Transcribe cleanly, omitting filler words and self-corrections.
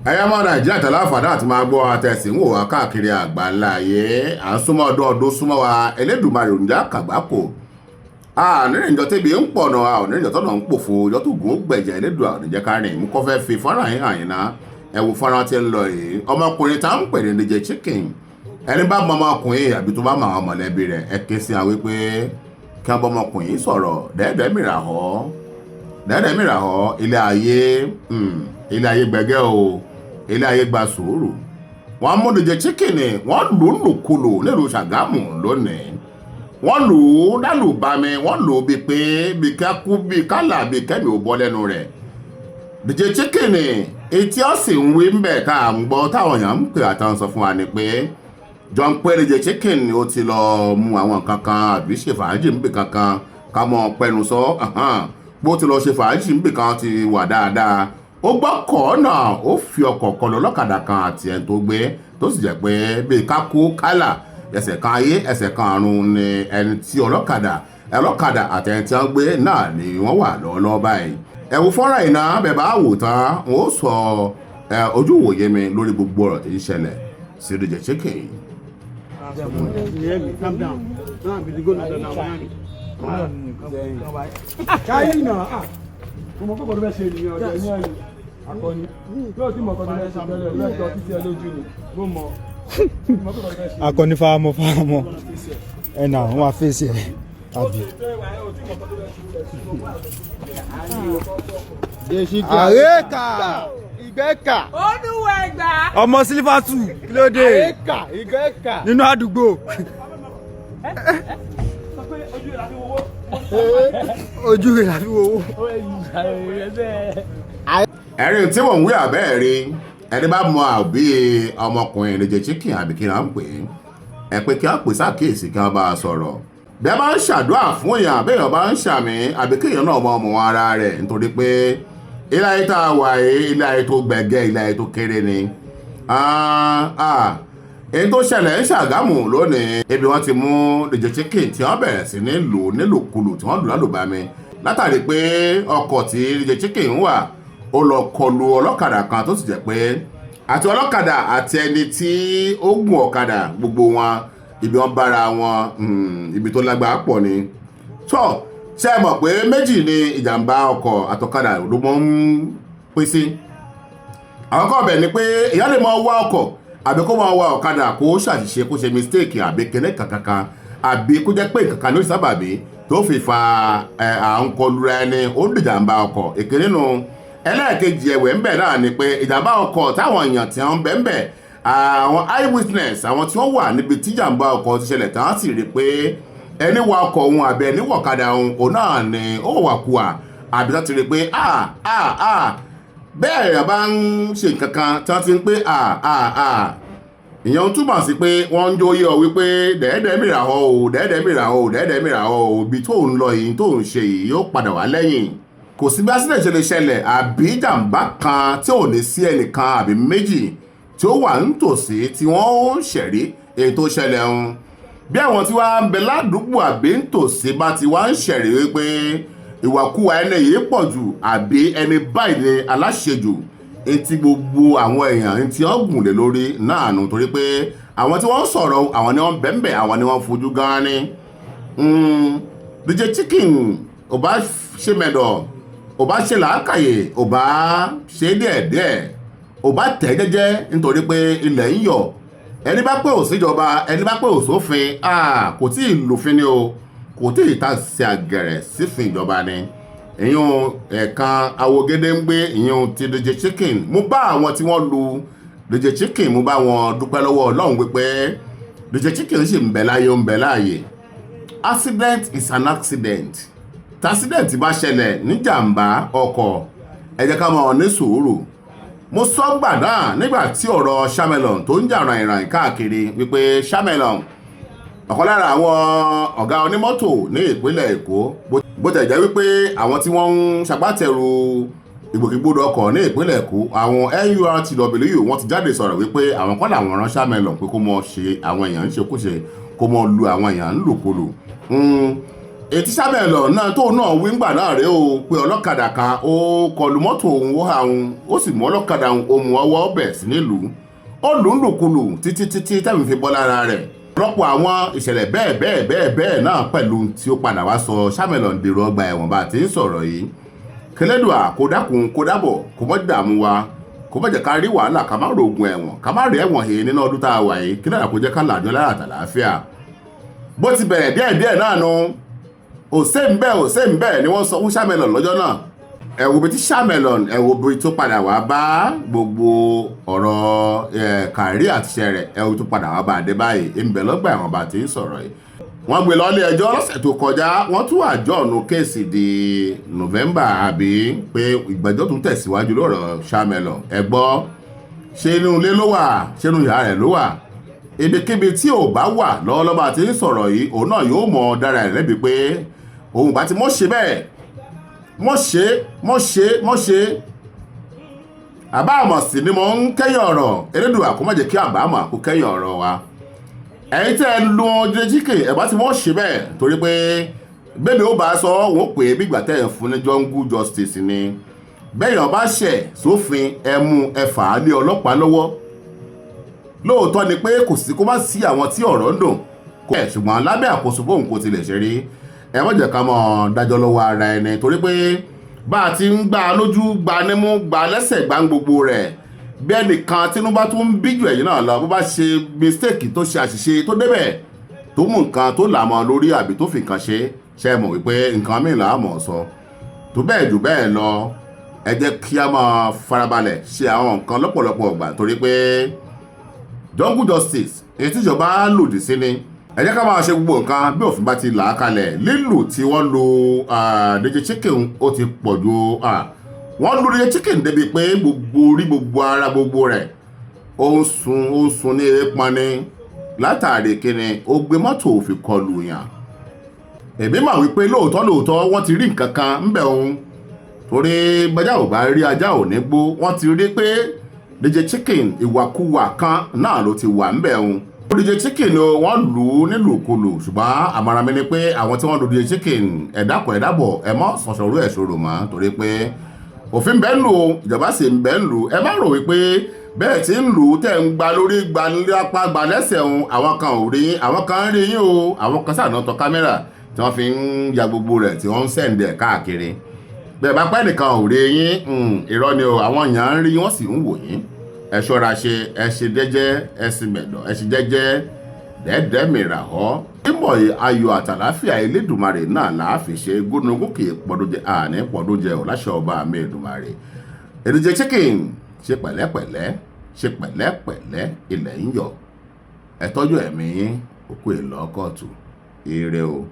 Ẹ̀yà ọmọ Nàìjíríà tẹ̀lé àǹfààní àti máa gbọ́ àtẹ̀sí ń wò wá káàkiri àgbáńlá ayé. À ń súnmọ́ ọdún, ọdún súnmọ́ wa. Elédùmarè òǹjà kàgbákò ànírìnjọ tẹ́bi ń pọ̀nà, ànírìnjọ tọ́nà ń pòfo, ìjọ tó gùn ó gbẹ̀jẹ̀. Elédùà ò ní jẹ́ ká rìn. Mú kọ́ fẹ́ fi fọ́nrán yín hàn yín ná. Ẹ wo fọ́nrán tí ń lọ yìí. Ọmọkùnrin tá ń pè ní DJ Chicken, ẹni bá mọ ọmọkùnrin àbí tó bá mọ àwọn mọ̀lẹ́bí rẹ̀, ẹ ké sí àwọn wípé kí wọ́n bá ọmọkùnrin yìí sọ̀rọ̀. Dẹ́ẹ̀dẹ́ mìíràn họ́, dẹ́ẹ̀dẹ́ mìíràn họ́. Ilé ayé, ilé ayé gbẹgẹ́ o, ilé ayé gba sùúrù. Wọ́n mú DJ Chicken, wọ́n lù ú lùkulù nílùú Ṣàgámù lónìí. Wọ́n lù ú lálùbami, wọ́n lù ú bíi pé bíi kákú, bíi kálà, bíi kẹ́mi ò bọ́ lẹ́nu rẹ̀. DJ Chicken, etí ó sì ń wí ń bẹ̀ tá à ń gbọ́ táwọn èèyàn ń pè àtàwọn sọ fún wa ni pé jọ ń pé DJ Chicken ó ti lọ mu àwọn nǹkan kan àbí ṣe fàájì níbì kankan, ká mọ pẹnu sọ bó ti lọ ṣe fàájì níbì kan ti wà dáadáa. Ó gbọ́ kọ́ náà, ó fi ọkọ̀ kọlu ọlọ́kadà kan àti ẹni tó gbé, tó sì jẹ́ pé bíi kákú kálà, ẹsẹ̀ kan ayé, ẹsẹ̀ kan àrùn ni ẹni tí ọlọ́kadà àti ẹni tí wọ́n gbé náà ni wọ́n wà lọ́wọ́lọ́wọ́ báyìí. Ẹ̀wù fọ́nrán iná bẹ̀ bá wò tán, wọ́n ó sọ ojú ìwòye mi lórí gbogbo ọ̀rọ̀ tí ń ṣẹlẹ̀ sí DJ Chicken. Calm down. Now, we go now, now, now. Káyì náà, ah, mo mọ̀ kọ́kọ́ tó fẹ́ ṣe nìyẹn. Ọ̀dẹ̀ ní ẹ̀yìn akọni yóò tí mọ̀ kọ́ tó fẹ́ ṣe tẹ́lẹ̀ lẹ́jọ́ títí ẹ lójú ni mo mọ̀ mo kọ́kọ́ tó fẹ́ ṣe. Akọni faramọ́, faramọ́ ẹ nà wọn fèsì ẹ àbí. Àrékà ìgbẹ́kà. Olúwẹ̀gbà. Ọmọ sílífàtù, kí ló dé? Àrékà ìgbẹ́kà. Nínú àdúgbò. Sọ pé ojú rẹ̀ láti wọ́wọ́. Ojú rẹ̀ láfi wo owó. Ẹ̀rín tí mò ń wí àbẹ́ẹ̀ rí. Ẹni bá mọ àbí ọmọkùnrin DJ Chicken àbí kí wọ́n pè é, ẹ pé kí wọ́n pè sákèésí, kí wọ́n bá a sọ̀rọ̀. Bí a bá ń ṣàdúrà fún èèyàn, àbí èèyàn bá ń ṣàmì, àbí kéèyàn náà mọ ọmọ ara rẹ̀, nítorí pé ilé ayé tá a wà yìí, ilé ayé tó gbẹ̀gẹ́, ilé ayé tó kéré ni. Èyí tó ṣẹlẹ̀ ń Ṣàgámù lónìí, ibi wọ́n ti mú DJ Chicken tí wọ́n bẹ̀rẹ̀ sí ní lò nílòkulò, tí wọ́n lù lálùbami, látàrí pé ọkọ̀ tí DJ Chicken ń wà, ó lọ kọlu ọlọ́kadà kan, tó sì jẹ́ pé àti ọlọ́kadà àti ẹni tí ó gùn ọ̀kadà, gbogbo wọn, ibi wọn bára wọn, ibi tó lágbára pọ̀ ni. Tó ṣe é mọ̀ pé méjì ni ìjàmbá ọkọ̀ àtọ̀kadà ló mọ́ ń pín sí. Àwọn kan bẹ̀ ni pé èèyàn lè máa wá ọkọ̀ àbí kó máa wá ọ̀kadà, kó ṣàṣìṣe, kó ṣe mistake àbí kíní kankan, àbí kó jẹ́ pé nǹkan ló sábàbí tó fi fa à ń kọlu ẹni, ó ń dìjàmbá ọkọ̀. Ìkíní nínú ẹlẹ́ẹ̀kejì ẹ̀wẹ̀ ń bẹ̀ náà ni pé ìjàmbá ọkọ̀ táwọn èèyàn tí wọ́n ń bẹ̀ ń bẹ̀, àwọn eyewitness, àwọn tí wọ́n wà níbi tí ìjàmbá ọkọ̀ ti ṣẹlẹ̀, tí wọ́n sì rí pé ẹni wa ọkọ̀ òun àbí ẹni wọ̀kadà òun, òun náà ni ó wàkuwà, àbí tó ti rí pé a a a bẹ́ẹ̀ yẹn bá ń ṣe nǹkan kan tí wọ́n ti ń pé a a a, ìyẹn túmọ̀ sí pé wọ́n ń jóyè ọ wípé dẹ́ẹ̀dẹ́ mìíràn o, dẹ́ẹ̀dẹ́ mìíràn o, dẹ́ẹ̀dẹ́ mìíràn o, ibi tó ń lọ yìí, tó ń ṣe yìí, yóò padà wá lẹ́yìn. Kò sí bí accident ṣe lè ṣẹlẹ̀ àbí ìjàmbá kan tí ò ní sí ẹnìkan àbí méjì tí ó wà nítòsí tí wọ́n ó ṣẹ̀rí èyí tó ṣẹlẹ̀ ń. Bí àwọn tí wàá ń bẹ ládùúgbò àbí nítòsí bá ti wá ń ṣẹ̀rí wípé ìwàkuwà ẹni yìí pọ̀ jù, àbí ẹni báyìí ni aláṣejù, etí gbogbo àwọn èèyàn etí ọ̀gùn lé lórí náà nù, torí pé àwọn tí wọ́n ń sọ̀rọ̀, àwọn ni wọ́n bẹ̀m̀bẹ̀, àwọn ni wọ́n fojú gan ni. DJ Chicken ò bá ṣe mẹ́dọ̀, ò bá ṣe làákàyè, ò bá ṣe díẹ̀díẹ̀, ò bá tẹ̀ jẹ́jẹ́, nítorí pé ilẹ̀ ń yọ̀. Ẹni bá pé ò síjọba, ẹni bá pé ò sófin, kò tí ì lòfin ni o, kò tí ì ta sí àgẹ̀rẹ̀ sífin ìjọba ni. Ìyún ẹ̀kan awogede ń gbé ìyún ti DJ Chicken. Mo bá àwọn tí wọ́n lu DJ Chicken, mo bá wọn dúpẹ́ lọ́wọ́ Ọlọ́run wípé DJ Chicken sì ń bẹ láyé, ó ń bẹ láàyè. Accident is an accident. Tí accident bá ṣẹlẹ̀, níjàmbá ọkọ̀, ẹ jẹ́ ká máa ní sùúrù. Mo sọ gbà náà nígbà tí ọ̀rọ̀ Shamelon tó ń jà ràìnràìn káàkiri wípé Shamelon, ọ̀kan lára àwọn ọ̀gá onímọ́tò ní ìpínlẹ̀ Èkó, bó tẹ̀ jẹ́ wípé àwọn tí wọ́n ń ṣagbátẹrù ìgbòkègbodò ọkọ̀ ní ìpínlẹ̀ Èkó, àwọn NURTW, wọ́n ti jáde sọ̀rọ̀ wípé àwọn kọ́ làwọn rán Shamelon pé kó mọ ṣe àwọn èèyàn ń ṣekúṣe, kó mọ lu àwọn èèyàn ń lòkulò. Ètí Sámẹ̀lọ̀ náà tó náà wí ńgbà náà rèé o, pé ọlọ́kadà kan ó kọlu mọ́tò òun, ó ha òun, ó sì mú ọlọ́kadà òun, ó mú ọwọ́ ọbẹ̀ sí nílùú, ó lù ú lùkulù títí títí tẹ́mi fi bọ́ lára rẹ̀. Rọ́pò àwọn ìṣẹ̀lẹ̀ bẹ́ẹ̀ bẹ́ẹ̀ bẹ́ẹ̀ bẹ́ẹ̀ náà pẹ̀lú tí ó padà wá sọ Sámẹ̀lọ̀ ń dèrò ọgbà ẹ̀wọ̀n bá ti ń sọ̀rọ̀ yìí. Kẹlẹ́dùà kó dákun, kó dábọ̀, kó mọ́ dààmú wa, kó má jẹ́ ká rí wàhálà, ká má rògùn ẹ̀wọ̀n, ká má rí ẹ̀wọ̀n he nínú ọdún tá a wà yìí. Kí náà kó jẹ́ ká làjọ lára àtàlàáfíà. Bó ti bẹ̀rẹ̀ díẹ̀díẹ̀ náà nu, òsèǹbẹ̀ òsèǹbẹ̀ ni wọ́n sọ fún Sámẹ̀lọ̀ lọ́jọ́ náà. Ẹ̀wò bíi tí Sámẹ̀lọ̀, ẹ̀wò bíi tó padà wá bá gbogbo ọ̀rọ̀ kàrí àtiṣe rẹ̀, ẹ̀wò tó padà wá bá dé báyìí, ń bẹ lọ́gbà ẹ̀wọ̀n bá ti ń sọ̀rọ̀ yìí. Wọ́n gbé lọ ilé ẹjọ́ lọ́sẹ̀ tó kọjá, wọ́n tún adjourn case di November, àbí pé ìgbẹ́jọ́ tún tẹ̀síwájú lọ́rọ̀ Sámẹ̀lọ̀. Ẹ gbọ́, ṣé inú ilé ló wà? Ṣé inú yàrá rẹ̀ ló wà? Ibikíbi tí ò bá wà lọ́wọ́lọ́wọ́ àti ń sọ̀rọ̀ yìí, òun náà yóò mọ̀ dára ẹ̀ lẹ́bi pé òun bá ti mọ̀ ṣe bẹ́ẹ̀, mọ̀ ṣe, mọ̀ ṣe, mọ̀ ṣe. Àbámọ̀ sí ni mo ń kẹ́yìn ọ̀rọ̀. Elédùà kó má jẹ́ kí àbámọ̀ kó kẹ́yìn ọ̀rọ̀ wa. Ẹ̀yin tẹ́ ẹ lu DJ Chicken, ẹ̀ bá ti mọ̀ ṣe bẹ́ẹ̀, torí pé bẹ́ẹ̀ ó bá sọ wọ́n pè é bí ìgbà tẹ́ ẹ̀ fún ní jungle justice ni. Bẹ́ẹ̀ yàn bá ṣẹ̀ sófin, ẹ mú, ẹ fà á lé ọlọ́pàá lọ́wọ́. Lóòótọ́ ni pé kò sí kó má sí àwọn tí ọ̀rọ̀ ń dùn kó ẹ̀, ṣùgbọ́n lábẹ́ àkóso bóun kò tilẹ̀ ṣe rí, ẹ má jẹ́ ká mọ̀ dájọ́ lọ́wọ́ ara ẹni, torí pé bá a ti ń gbá a lójú, gbá a nímú, gbá a lẹ́sẹ̀, gbá ń gbogbo rẹ̀ bí ẹnìkan tínú bá tún ń bí jù ẹ̀yìn náà lọ, bó bá ṣe mistake, tó ṣe àṣìṣe, tó débẹ̀, tó mú nǹkan tó là mọ́ lórí àbí tó fi nǹkan ṣe, ṣe mọ̀ wípé nǹkan míì là á mọ̀ sọ tó bẹ́ẹ̀ jù bẹ́ẹ̀ lọ. Ẹ jẹ́ kí a máa farabalẹ̀ ṣe àwọn nǹkan lọ́pọ̀lọpọ̀ ọgbà, torí pé jungle justice èyí tíjọba lòdì sí ni. Ẹ jẹ́ ká máa ṣe gbogbo nǹkan bí òfin bá ti là á kalẹ̀. Lílù tí wọ́n lu DJ Chicken, ó ti pọ̀ ju. Wọ́n lu DJ Chicken débi pé gbogbo orí, gbogbo ara, gbogbo rẹ̀ ó ń sun, ó ń sun ní èèpọn ni. Látàrí kíni? Ó gbé mọ́tò òfin kọlù yàn. Èmi mà wípé lóòótọ́ lóòótọ́ wọ́n ti rí nǹkan kan ńbẹ̀ òun, torí gbajá ò bá rí ajá ò ní gbó. Wọ́n ti rí pé DJ Chicken, ìwàkuwà kan náà ló ti wà ńbẹ̀ òun. DJ Chicken o, wọ́n lù ú nílùkulù, ṣùgbọ́n àmọ̀ràn mi ni pé àwọn tí wọ́n lu DJ Chicken, ẹ̀dàpọ̀ ẹ̀dàbọ̀, ẹ mọ́ sọ̀sọ̀rú ẹ̀ ṣòro mọ́, torí pé òfin bẹ́ẹ̀ ń lù o, ìjọba sì ń bẹ́ẹ̀ ń lù. Ẹ má rò wípé bẹ́ẹ̀ tí ń lù ú, tẹ̀ ń gba lórí, gba lápá, gba lẹ́sẹ̀ òun, àwọn kan ò rí yín. Àwọn kan ń rí yín o. Àwọn kan sáà náà tọ kámẹ́rà tí wọ́n fi ń ya gbogbo rẹ̀, tí wọ́n ń send ẹ̀ káàkiri. Bẹ́ẹ̀ bá pẹ́ nìkan ò rí yín, irọ́ ni o. Àwọn èèyàn ń rí, wọ́n sì ń wò yín. Ẹ ṣọ́ra ṣe, ẹ ṣe jẹ́jẹ́, ẹ sì mẹ̀dọ̀, ẹ ṣe jẹ́jẹ́ dẹ́ẹ̀dẹ́ mìíràn ọ́. Ìmọ̀ ayọ̀ àtàláfíà Elédùmarè náà láàfin ṣe. Gúnugún kì í pọ́dún jẹ, àní pọ́dún jẹ ò láṣẹ ọba mi Èdùmarè. DJ Chicken, ṣe pẹ̀lẹ́pẹ̀lẹ́, ṣe pẹ̀lẹ́pẹ̀lẹ́, ilẹ̀ ń yọ̀. Ẹ tọ́jú ẹ̀mí yín, òkú ìlọ́kọ̀tù. Ire o.